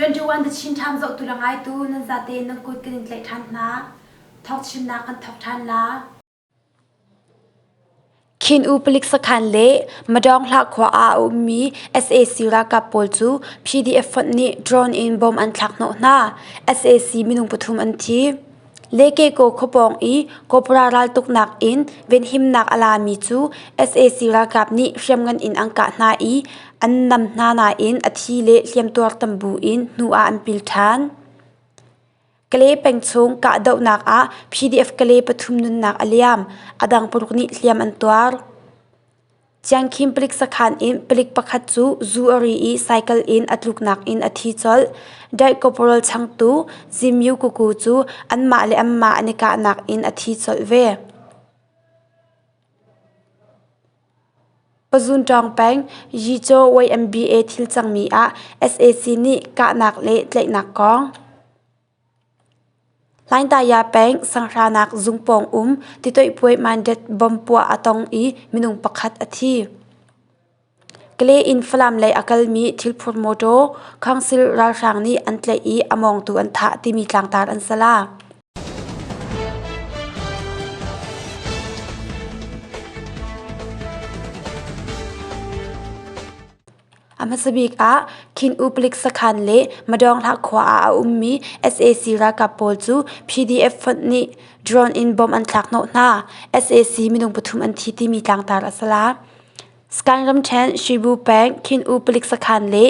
21 The Chin Times zohtu le ngaitu nan zate nan kut kan in tlaih ṭhan hna. Thawk chimnak kan thawk ṭhan la. Khin U palik sakhan le Madawng Hlah khua ah a ummi sac ralkap pawl cu PDF fonh nih drone in bomb an thlak hnawh hna. Sac minung pathum an thi. Lekeko khuapawng i Kawpra raltuknak in venhimnak a lami cu sac ralkap nih hriamngan in an kah hna i an nam hna nain a thi le hliamtuar tam bu in hnu ah an pil ṭhan. Kalay peng chung kahdohnak ah PDF Kalay pathum nunnak a liam, a dang paruk nih hliam an tuar. Ciangkhim palik sakhan in palik pakhat cu zu a ri i cycle in a tluknak in a thi colh. Daih Corporal changtu Zimyu Kuku cu anmah le anmah an i kahnak in a thi colh ve. Pazunṭawng peng Yicaw YMBA thil cangmi ah sac nih kahnak le tlaihnak kong. Hlaingtaya peng Sanghranak zung pawng um titoihpuai mandat bomb puah a tong i minung pakhat a thi. Kale in Falam lei a kalmi thilphur mawṭaw Council ralhrang nih an tlaih i a mawngtu an thah timi tlangtar an sala. A hmasa bik ah Khin U palik sakhan le Madawng khua ah a ummi sac ralkap pawl cu PDF fonh nih drone in bomb an thlak hnawh hna. Sac minung pathum an thi timi tlangtar a si la. Sagaing ramṭhen Shibu peng Khin U palik sakhan le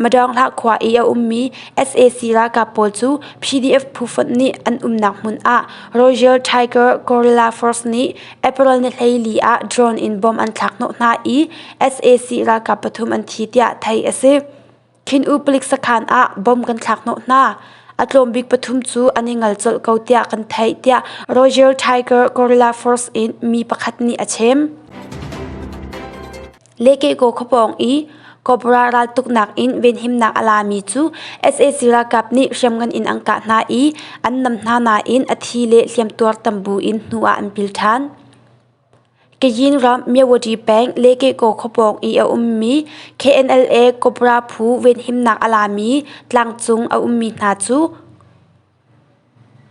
Madawng khua i a ummi sac ralkap pawl cu PDF phu fonh nih an umnak hmun ah Royal Tiger Guerrilla Force nih April ni 14 ah drone in bomb an thlak hnawh hna i sac ralkap pathum an thi tiah theih a si. Khin U palik sakhan ah bomb kan thlak hnawh hna. A tlawm bik pathum cu an i ngal colh ko tiah kan theih tiah Royal Tiger Guerrilla Force in mi pakhat nih a chim. Lekeko khuapawng i Cobra raltuknak in venhimnak a lami cu sac ralkap nih hriamngan in an kah hna i an nam hna nain a thi le hliamtuar tam bu in hnu ah an pil ṭhan. Kayin ram Myawaddy peng Lekeko khuapawng i a ummi KNLA Cobra phu venhimnak a lami tlangcung a ummi hna cu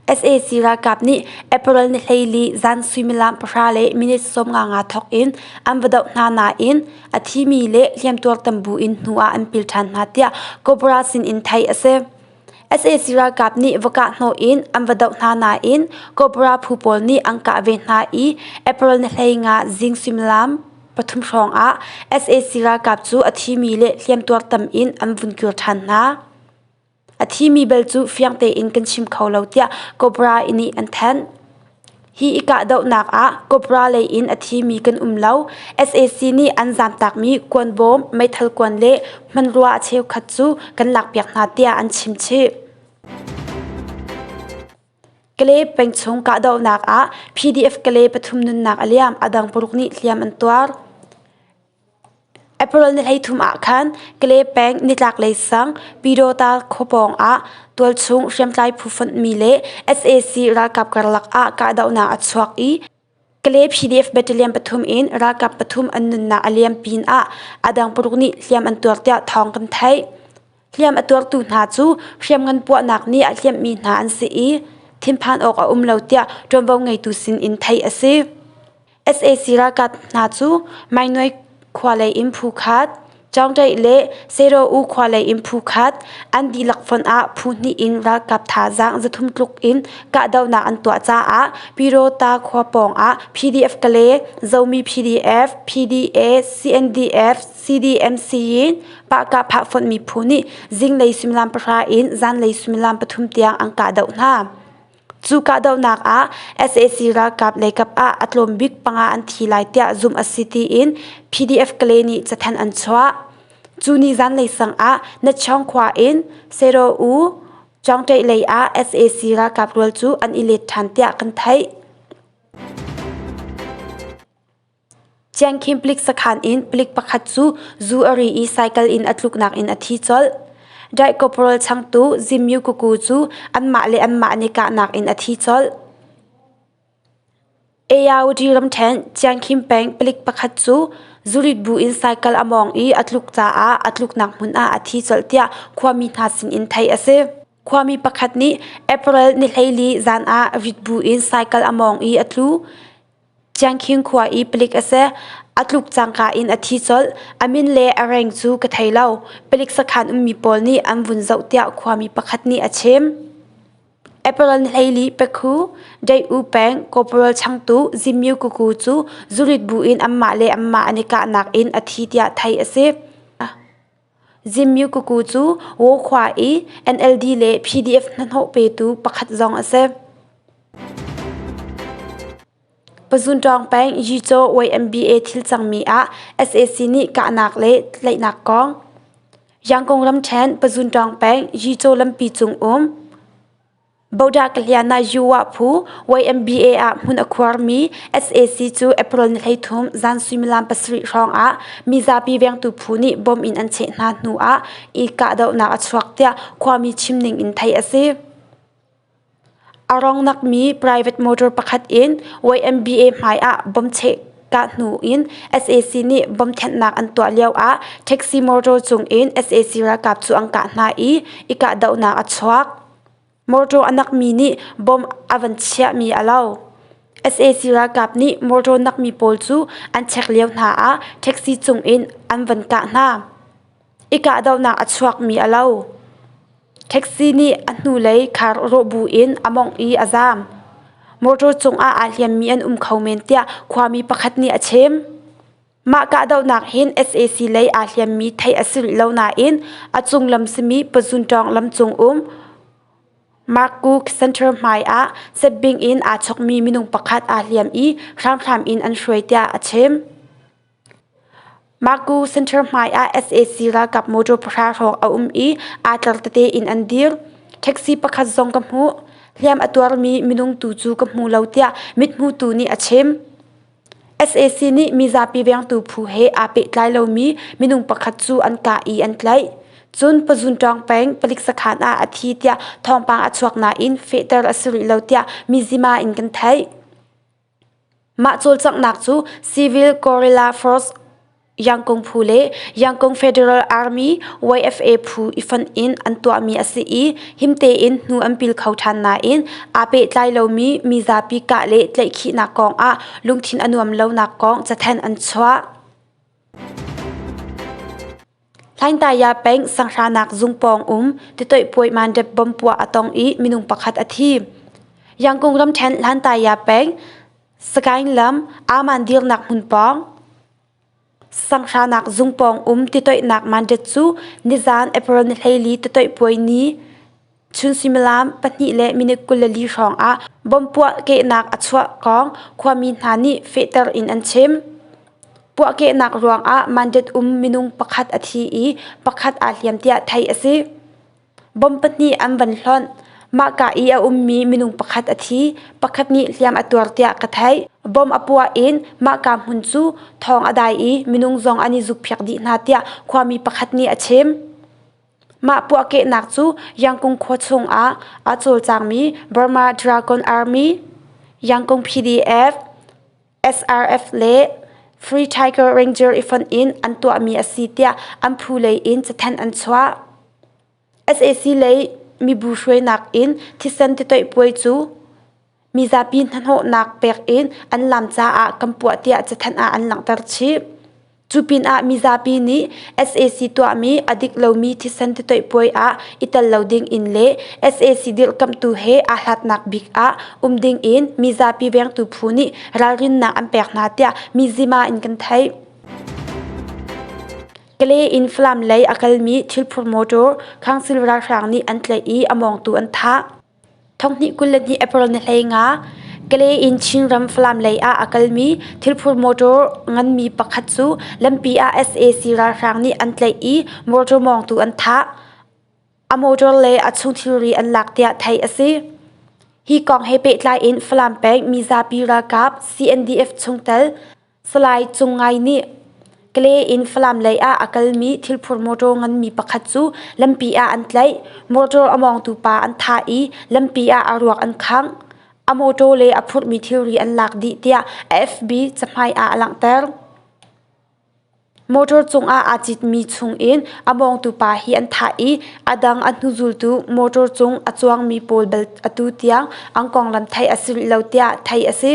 Sac ralkap nih April ni 14 zan suimilam pahra le minute 55 thawk in an va doh hna nain a thimi le hliamtuar tam bu in hnu ah an pil ṭhan hna tiah Cobra sin in theih a si. Sac ralkap nih va kah hnawh in an va doh hna nain Cobra phu pawl nih an kah ve hna i April ni 15 zing suimilam pathum hrawng ah sac ralkap cu a thimi le hliamtuar tam in an vun kir ṭhan hna. A thimi bel cu fiang tein kan chim kho lo tiah Cobra nih an thanh. Hi i kahdohnak ah Cobra lei in a thimi kan um lo. Sac nih an zamtakmi kuanbawm, meithal kuan le hmanrua a cheukhat cu kan lakpiak hna tiah an chim chih. Kalay pengchung kahdohnak ah PDF Kalay pathum nunnak a liam, a dang paruk nih hliam an tuar. April ni 13 ah khan Kalay peng nitlaklei sang Pyidawta khuapawng ah tualchung hriamtlai phu fonhmi le sac ralkap karlak ah kahdohnak a chuak i Kalay PDF battalion pathum in ralkap pathum an nunnak a liam pinah a dang paruk nih hliam an tuar tiah thawng kan theih. Hliam a tuartu hna cu hriamngan puahnak nih a hliamhmi hna an si i thinphan awk a um lo tiah ṭuanvo ngeitu sin in theih a si. Sac ralkap hna cu Mainuai khua lei in phu khat, Chaungṭaih le Sero-u khua lei in phu khat, an dihlak fonh ah phu hnih in ralkap thazaang 300 tluk in kahdohnak an tuah caah Pyirota khua pawng ah PDF Kale, Zomi PDF, PDA, CNDF, CDMC in pahkahphah fonhmi phu nih zinglei suimilam pahra in zanlei suimilam pathum tiang an kahdoh hna. Cu kahdohnak ah sac ralkap leikap ah a tlawm bik panga an thi lai tiah zumh a si tiin PDF Kalay nih cathanh an chuah. Cu ni zanlei sang ah Natchawng khua in Sero-u Cawngṭaih lei ah sac ralkap rual cu an i let ṭhan tiah kan theih. Ciangkhim palik sakhan in palik pakhat cu zu a ri i cycle in a tluknak in a thi colh. Daih Corporal changtu Zimyu Kuku cu anmah le anmah an i kahnak in a thi colh. Ayawdi ramṭhen Ciangkhim peng palik pakhat cu zurit bu in cycle a mawng i a tluk caah a tluknak hmun ah a thi colh tiah khuami hna sinin theih a si. Khuami pakhat nih April ni 14 zan ah rit bu in cycle a mawng i a tlu. Ciangkhing khua i palik a si. A tluk cangka in a thi colh. A min le a reng cu ka thei lo. Palik sakhan ummi pawl nih an vun zoh tiah khuami pakhat nih a chim. April ni 14 Pekhu, Daih-U peng Corporal changtu Zimyu Kuku cu zurit bu in anmah le anmah an i kahnak in a thi tiah theih a si. Zimyu Kuku cu Wo khua i NLD le PDF hnahnawh petu pakhat zong a si. Pazunṭawng peng Yicaw YMBA thil cangmi ah sac nih kahnak le tlaihnak kong Yangon ramṭhen Pazunṭawng peng Yicaw lampi cung um Bodah Kalyana Yuwa phu YMBA ah hmun a khuarmi sac cu April ni 13 zan suimilam 7 hrawng ah mizapi vengtu phu nih bom in an cheh hna hnu ah i kahdohnak a chuak tiah khuami chim ning in theih a si. A rong-nakmi private motor pakhat in YMBA hmai ah bomb cheh kah hnu in sac nih bomb thenhnak an tuah lio ah taxi motor cung in sac ralkap cu an kah hna i i kahdohnak a chuak. Motor a nakmi nih bomb a van chiahmi a lo. Sac ralkap nih motor nakmi pawl cu an check lio hna ah taxi cung in an van kah hna. I kahdohnak a chuakmi a lo. Taxi nih a hnulei khar rawh buin a mawngh i a zaam. Motor cungah aa hliammi an um kho men tiah khuami pakhat nih a chim. Mah kahdohnak hin sac lei aa hliammi theih a si rih lo nain a cunglam simi Pazunṭawng lam cung um Markuk Center hmai ah setbing in aa chokmi minung pakhat aa hliam i hramhram in an hruai tiah a chim. Marku Center hmai ah sac ralkap motor pahra hrawng a um i aa tlar tete in an dir. Taxi pakhat zong ka hmuh. Hliam a tuarmi minung tu cu ka hmu lo tiah mithmutu nih a chim. Sac nih mizapi vengtu phu he aa pehtlai lomi minung pakhat cu an kah i an tlaih. Cun Pazunṭawng peng palik sakhan ah a thi tiah thawngpang a chuak nain fehter a si rih lo tiah Mizzima in kan theih. Mah cawlcanghnak cu Civil Guerrilla Force Yangon phu le Yangon Federal Army YFA phu i fonh in an tuahmi a si i him tein hnu an pil kho ṭhan nain aa pehtlai lomi mizapi kah le tlaihkhihnak kong ah lungthin a nuam lonak kong cathanh an chuah. Hlaingtaya peng sanghranak zung pawng um titoih puai mandep bom puah a tong i minung pakhat a thi. Yangon ramṭhen Hlantaya peng Sagaing lam Aman dirnak hmun pawng sanghranak zung pawng um titoihnak mandet cu nizan April ni 14 titoih puai ni Chun suimilam pahnih le minute 24 hrawng ah bomb puahkehnak a chuah kong khuami hna nih fehter in an chim. Puahkehnak ruangah Mandat um minung pakhat a thi i pakhat aa hliam tiah theih a si. Bomb pahnih an van hlonh. Mahka i a ummi minung pakhat a thi, pakhat nih hliam a tuar tiah ka theih. Bomb a puah in mahka hmun cu thawng a dai i minung zong an i zukphiak dih hna tiah khuami pakhat nih a chim. Mah puahkehnak cu Yangon khua chungah a cawlcangmi Burma Dragon Army, Yangon PDF, SRF le Free Tiger Ranger i fonh in an tuahmi a si tiah an phu lei in cathanh an chuah. Sac lei mibu hruainak in thisen titoih puai cu mizapi hnahnawhnak pek in an lam caah kan puah tiah cathanh ah an langhter chih. Cu pinah mizapi nih sac tuahmi a dik lomi thisen titoih puai ah i tel lo ding in le sac dirhkamhtu he aa hlatnak bik ah um ding in mizapi vengtu phu nih ralrinnak an pek hna tiah Mizzima in kan theih. Kalay in Falam lei a kalmi thilphur motor Council ralhrang nih an tlaih i a mawngtu an thah. Thonghnih 22 April ni 15 Kalay in Chinram Falam lei ah a kalmi thilphur motor nganmi pakhat cu lampi ah sac ralhrang nih an tlaih i motor mawngtu an thah. A motor le a chung thilri an lak tiah theih a si. Hi kong he pehtlai in Falam peng mizapi ralkap CNDF chungtel Salai Cung Ngai nih Kalay in Falam lei ah a kalmi thilphur motor nganmi pakhat cu lampi ah an tlaih. Motor a mawngtu pa an thah i lampi ah a ruak an khangh. A mawṭaw le a phurhmi thilri an lak dih tiah AFP cahmai ah a langhter. Motor cungah aa citmi chungin a mawngtu pa hi an thah i a dang a hnuzultu motor cung a cuangmi pawl bal atu tiang an konglam theih a si rih lo tiah theih a si.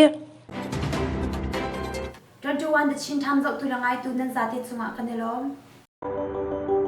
21 The Chin Times zohtu le ngaitu nan zate cungah kan i lawm.